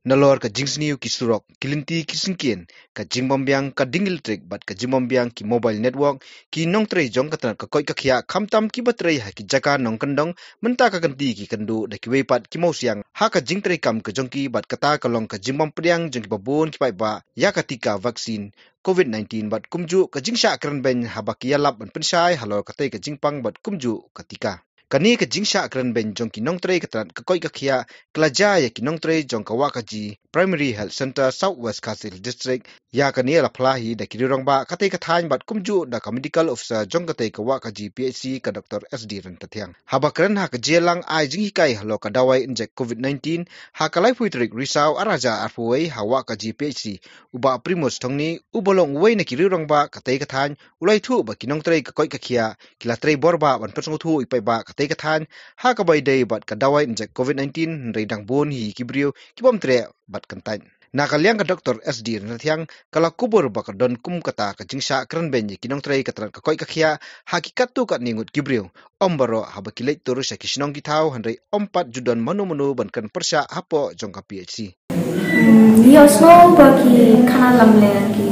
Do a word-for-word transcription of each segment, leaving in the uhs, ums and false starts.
Nalor ka jingsniew ki surok, ki lynti ki syngkien, ka jingbymbiang ka ding elektrik bad ka jingbymbiang ki mobile network, ki nongtrei jong ka tnat ka koit ka khiah, khamtam kiba trei ha ki jaka nongkyndong, mynta ka kynti ki kynduh da kiwei pat ki mawsiang ha ka jingtrei kam ka jong ki, bad kata ka long ka jingbym pdiang jong kiba bun ki paidbah ïa ka tika vaccine covid nineteen bad kumjuh ka jingshah kren beiñ haba ki ïalap ban pynshai halor katei ka jingpang bad kumjuh ka tika. Kane ka jingshah kren beiñ jong ki nongtrei ka tnat ka koit ka khiah ka la jia ïa ki nongtrei jong ka Wahkaji Primary Health Centre, South West Khasi Hills District. Ïa kane la phla hi da ki rangbah katei ka thaiñ bad kumjuh da ka medical officer jong katei ka Wahkaji P H C, ka Doctor S D Ryntathiang. Haba kren ha ka jingïalang ai jinghikai halor ka dawai injek covid nineteen ha ka laiphew tarik Risaw arhajar arphew wei ha Wahkaji P H C, u Bah Primos Thongni, uba long uwei na ki rangbah katei ka thaiñ, u la ïathuh ba ki nongtrei ka koit ka khiah ki la trei bor bha ban pynsngewthuh ïa ki paidbah katei ka thaiñ ha kaba ïadei bad ka dawai injek covid nineteen, hynrei dang bun hi ki briew ki bym treh bad kyntait. Na ka liang ka Doctor S D Ryntathiang ka la kubur ba ka don kum kata ka jingshah kren beiñ ïa ki nongtrei ka tnat ka koit ka khiah ha ki katto katne ngut ki briew, ym baroh haba ki leit tur sha ki shnong ki thaw, hynrei ym pat ju don mano mano ban kren pyrshah hapoh jong ka P H C. Hmm, ïohsngew ba ki khana lamler ki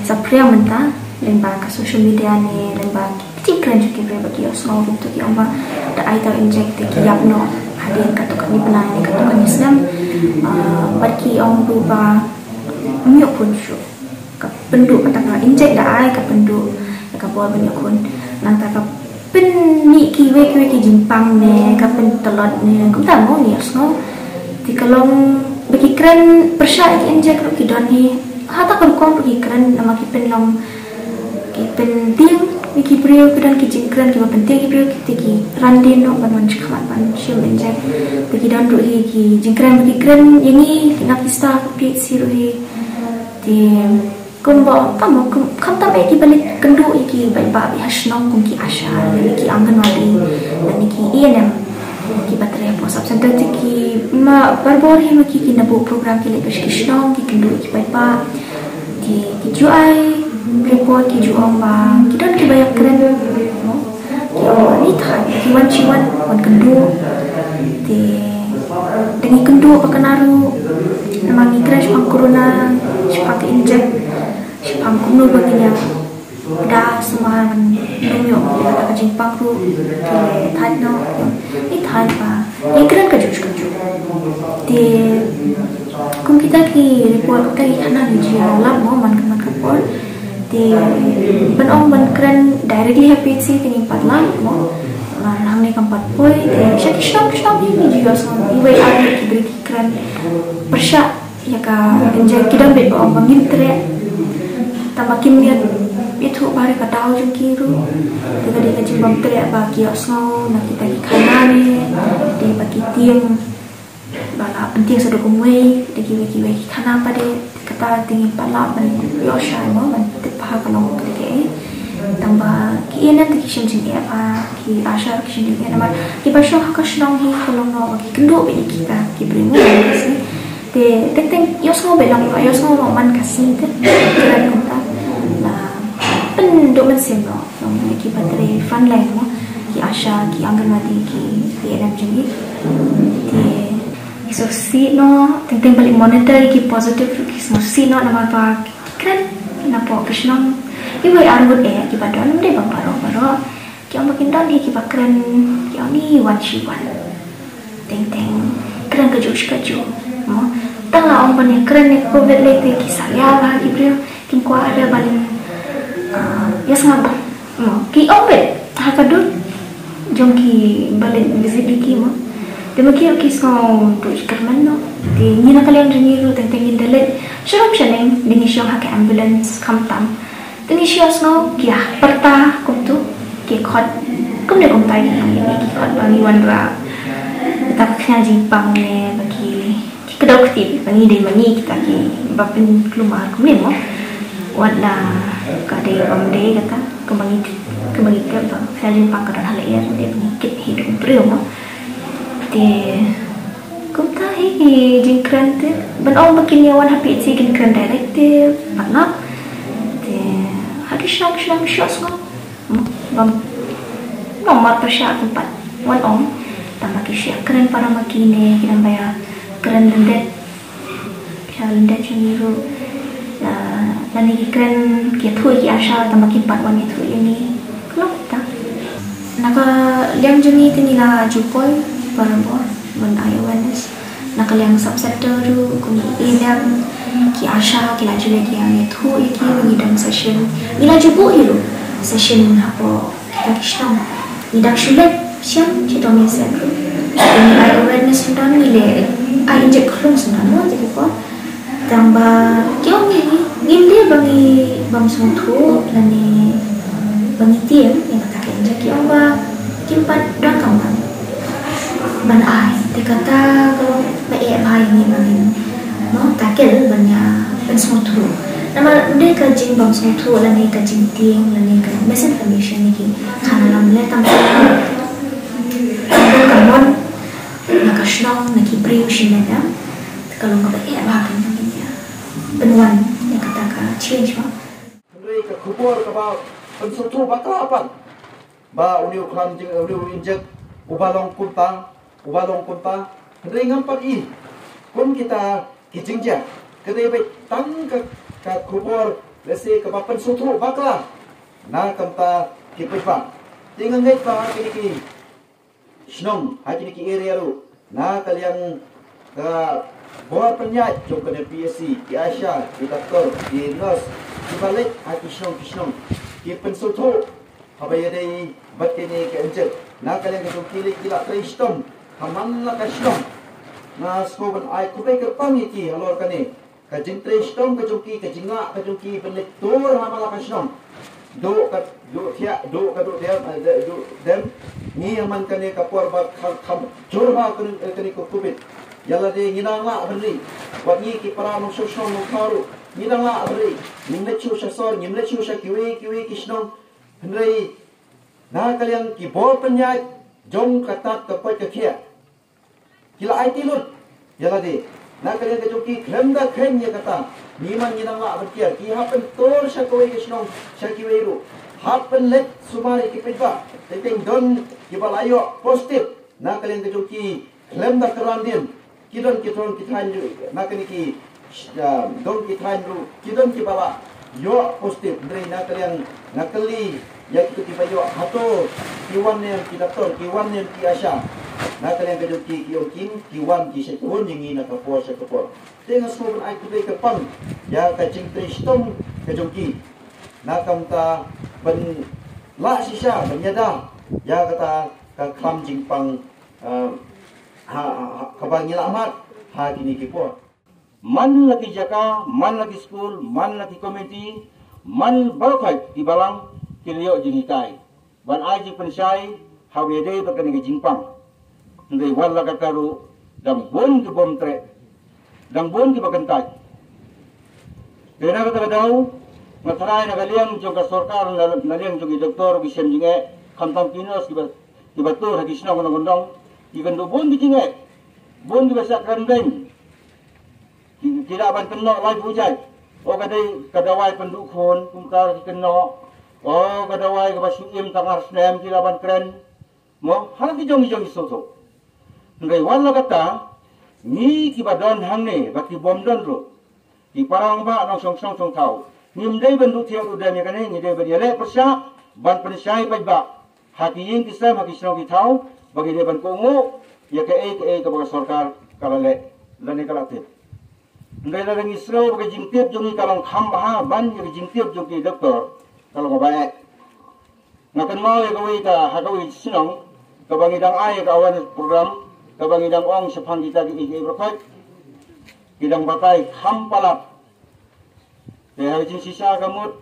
saphriang mynta lyngba ka social media ne lyngba ki jingkren jong ki briew, ba ki ïohsngew ruh to ki ong ba da ai tau injek te ki ïap noh hadien katto katne bnai ne katto katne snem. Ah, bad ki ong ruh ba ym ïoh khun shuh. Ka pynduh kata ka injek da ai ka pynduh ïa ka bor ban ïoh khun. Nangta ka pynmih kiwei kiwei ki jingpang ne ka pyntlot ne kumta mo, ngi ïohsngew. Te ka long ba ki kren pyrshah ïa ki injek ruh ki don hi. Ha kata ka rukom ruh ki kren, namar ki pynlong, ki pyntieng ïa ki briew, ki don ki jingkren kiba pyntieng ïa ki briew, ki te ki ran dien noh ban wan shakhmat ban shim injek. Te ki don ruh hi ki jingkren ba ki kren ïa ngi na ki staff P H C ruh hi. Te kumba, tang ba kum, khamtam eh kiba leit kynduh ïa ki paidbah ha shnong kum ki ASHA, lane ki Anganwadi, lane ki A N M, kiba trei hapoh sub center, te ki ma barabor hi ma ki, ki na buh program, ki leit sha ki shnong, ki kynduh ïa ki paidbah, ki, ki ju ai report, ki ju ong ba ki don kiba ïakren, no? Ki ong ba ngi thait, ki wan shi wan, wan kynduh. Te da ngi kynduh ba kane ruh, namar ngi kren shaphang corona, shaphang ka injek, shaphang kumno ba ngin ïa da sumar ban lum ïoh ïa kata ka jingpang ruh, te thait noh, ngi thait ba ngi kren kajuh kajuh. Te kum kita ki report, kita ki khana ngi ju ïa lap mo man ka, man ka por. Te ban ong ban kren directly ha P H C te ngim pat lah mo. Hangne kam pat poi, te sha ki shnong ki shnong hi ngi ju ïohsngew iwei ar ngut ki briew ki kren pyrshah ïa ka injek, ki don beit ba ong ba ngim treh. Tangba kim ïoh ïathuh bha ïa ka daw jong ki ruh. Te ka dei ka jingbym treh ba ki ïohsngew na kita ki khana ne, te ba ki tieng ba la pyntieng sa da kumwei, da kiwei kiwei ki khana pat de, kata te ngim pat lah ban ïoh shai mo, ban tip bha ka long ka dei kaei. Tangba ki A N M te ki shim jingeh bha, ki ASHA ki shim jingeh namar kiba shong ha ka shnong hi ka long noh ba ki kynduh beit ïa kita ki briew mo, te teng teng ïohsngew beit lang, ïohsngew noh man ka sngi te kren kumta. La pynduh mynsiem noh. Long ïa kiba trei front line mo, ki ASHA, ki Anganwadi, ki A N M jong ngi. Te ngi sngewsih noh, teng teng ba leit monitor ïa ki positive ruh ki sngewsih noh namar ba ki kren napoh ka shnong. Iwei ar ngut eh kiba don, ym dei ba baroh baroh. Ki ong ba kin don hi kiba kren, ki ong ngi wan shi wan. Teng teng kren kajuh shi kajuh mo. Tang la ong ban ïa kren ïa ka covid lei te ki salia bha ki briew, kim kwah de ban, ah, ïa sngap mo. Ki ong beit ha ka dur jong kiba leit visit ïa ki mo. Te ma ki ruh ki sngew duh kyrmen noh. Te ngi na ka liang jong ngi ruh teng teng ngin da leit sharum shaneng, da ngi shong ha ka ambulance khamtam. Te ngi shu ïohsngew ki ïa pyrta kumto, ki khot kumne kumtai, ki khot ba ngi wanrah kata ka khñiang jingpang ne ba ki, ki kdew kti ba ngi dei ma ngi kita kiba pynkulmar kumne mo. Wat la ka dei bym dei kata, kumba ngi, kumba ngi tip ba ka khñiang jingpang ka don ha lyer, dei ba ngi kit hi da u briew mo. Te kumta hi ki jingkren te, ban ong ba kin ïa wan ha P H C kin kren direct te pat lah. Te ha ki shnong shnong shu ïohsngew. Bym, bym mar pyrshah kumpat wan ong. Tang ba ki shu ïa kren para ma ki ne, ki dang ba ïa kren lyndet. Lyndet jong ngi ruh, lane ki kren ki ïathuh ïa ki ASHA tang ba kim pat wan ïathuh ïa ngi. Khlem ta. Na ka liang jong ngi te ngi la ju poi barabor ban ai awareness. Na ka liang sub center ruh kum i liang ki ASHA ki la ju leit ïathuh ïa ki ba ngi don session. Ngi la ju buh ïa ruh session hapoh kita ki shnong. Ngi dang shu leit shem shi taïew shen ruh. Ngi ai awareness syndon, ngi leh ai injek khlung syndon mo jong ki por. Tang ba ki ong ngi, ngim dei ba ngi bym sngewthuh lane ba ngi tieng ïa kata ka injek, ki ong ba kim pat don kam ban ban ai. Te kata ka long ba eh ba ïa ngi ba ngin, no, tackle ban ïa pynsngewthuh. Namar ym dei ka jingbym sngewthuh lane ka jingtieng lane ka misinformation ne ki khana lam leh tam. Ka don ka mon na ka shnong, na ki briew shisha, te ka long kaba eh ba ka nang ïa pynwan ïa kata ka change ba. Hynrei ka khubor kaba pynsngewthuh bakla pat ba une u khlam jing, une u injek uba long kumta, uba long kumta. Hynrei ngam pat i kum kita ki jingjia. Ka dei beit tang ka, ka khubor lehse kaba pynsngewthuh bakla na ka bynta ki paidbah. Te nga ngeit ba kine ki shnong, ha kine ki area ruh, na ka liang ka bor pynïaid jong kane P S C, ki ASHA, ki doktor, ki nurse, kiba leit ha ki shnong ki shnong, ki pynsngewthuh haba ïadei bad kine ki injek. Na ka liang ka jong ki leit ki la trei shitom ha man la ka shnong. Nga sngewbha ban ai khublei kyrpang ïa ki halor kane. Ka jingtrei shitom ka jong ki, ka jinglah ka jong ki ban leit tur ha man la ka shnong. Duh ka duh thiah, duh ka duh dem, eh, duh dem. Ngi ha man kane ka por ba kham, kham jur ha kane, eh, kane ka covid. Ïa lade ngi nang lah ban ri. Wat ngi ki para nongshong shnong nongthaw ruh ngi nang lah ban ri. Ngim leit shuh sha sor, ngim leit shuh sha kiwei kiwei ki shnong. Hynrei na ka liang ki bor pynïaid jong ka tad ka koit ka khiah. Ki la aiti lut ïa lade. Na ka liang ka jong ki khlem da kheiñ ïa kata, ngi man ngi nang lah ban kiar. Ki hap ban tur sha kawei ka shnong sha kiwei ruh. Hap ban leit sumar ïa ki paidbah. Teng teng don kiba la ïoh positive na ka liang ka jong ki khlem da kyrpang dien. Ki don ki thaiñ, ki thaiñ ruh na kane ki, ah, don ki thaiñ ruh ki don kiba la ïoh positive. Hynrei na ka liang nga kylli ïa kito kiba ïoh, hato ki wan ne em ki doktor, ki wan ne em ki ASHA? Na ka liang ka jong ki, ki ong kim, ki wan ki shait hun ïa ngi na ka por sha ka por. Te nga sngewbha ban ai khublei kyrpang ïa ka jingtrei shitom ka jong ki na ka bynta ban lah shisha ban ïada ïa kata ka khlam jingpang, ah, ha, ha, ha, kaba ngi la mad ha kine ki por. Man la ki jaka, man la ki skul, man la ki komiti, man baroh khoit ki balang ki la ïoh jinghikai ban ai jingpynshai haba ïadei bad kane ka jingpang. Hynrei wat la katta ruh dang bun ki bym treh, dang bun kiba kyntait. Te na kata ka daw nga tharai na ka liang jong ka sorkar, na, na liang jong ki doktor, ki sem jingeh, khamtam ki nurse kiba, kiba tur ha ki shnong kyndong kyndong, ki kynduh bun ki jingeh, bun kiba shah kren beiñ. Ki, ki lah ban kynnoh lai buh jait. O ka dei ka dawai pynduh khun, kumta ki kynnoh. O ka dawai kaba shu im tang ar snem ki lah ban kren. Mo, ha la ki jong ki jong ki sngewthuh. Hynrei wat la katta, ngi kiba don hangne bad ki bym don ruh, ki para rangbah nongshong shnong shong thaw, ngim dei ban duh thiah duh dem ïa kane, ngi dei ban ïaleh pyrshah ban pynshai paidbah ha ki ïing ki sem, ha ki shnong ki thaw, ba ngi dei ban kohnguh ïa kaei kaei kaba ka sorkar ka la leh lane ka la tip. Hynrei lada ngi sngew ba ka jingtip jong ngi ka long kham bha ban ïa ka jingtip jong ki doktor, ka long kaba eh. Nga kynmaw ïa kawei ka, ha kawei ka shnong kaba ngi dang ai ïa ka awareness program, kaba ngi dang ong shaphang kita ki, ki, ki baroh khoit, ki dang batai kham palat. Te ha ka jingshisha ka mut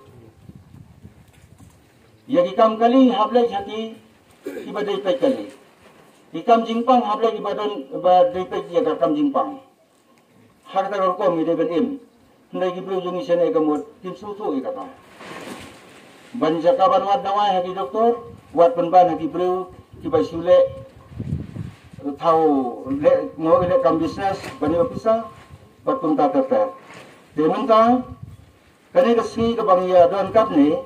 ïa ki kam kali hap leit ha ki, kiba dei peit kali. Ki kam jingpang hap leit kiba don, ba dei peit ïa ka kam jingpang. Ha kata ka rukom ngi dei ban im. Hynrei ki briew jong ngi shane ka mut kim sngewthuh ïa kata. Ban jaka ban wad dawai ha ki doktor, wat pynban ha ki briew kiba shu leh, thaw leh, mo, leh kam business ban ïoh pisa, bad kumta ter ter. Te mynta kane ka sngi kaba ngi ïa don katne,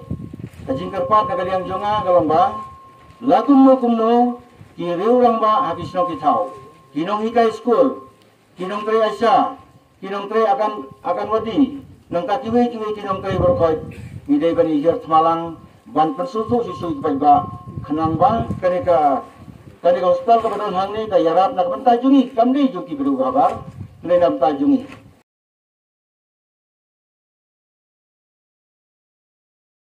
ka jingkyrpad na ka liang jong nga ka long ba la kumno kumno ki riew rangbah ha ki shnong ki thaw, ki nonghikai skul, ki nongtrei ASHA, ki nongtrei Angan-, Anganwadi, nangta kiwei kiwei ki nongtrei baroh khoit, ngi dei ban ïa hiar thma lang ban pynsngewthuh shisha ïa ki paidbah, khnang ba kane ka, kane ka hospital kaba don hangne ka ïarap na ka bynta jong ngi, kam dei jong ki briew habar, ka dei na ka bynta jong ngi.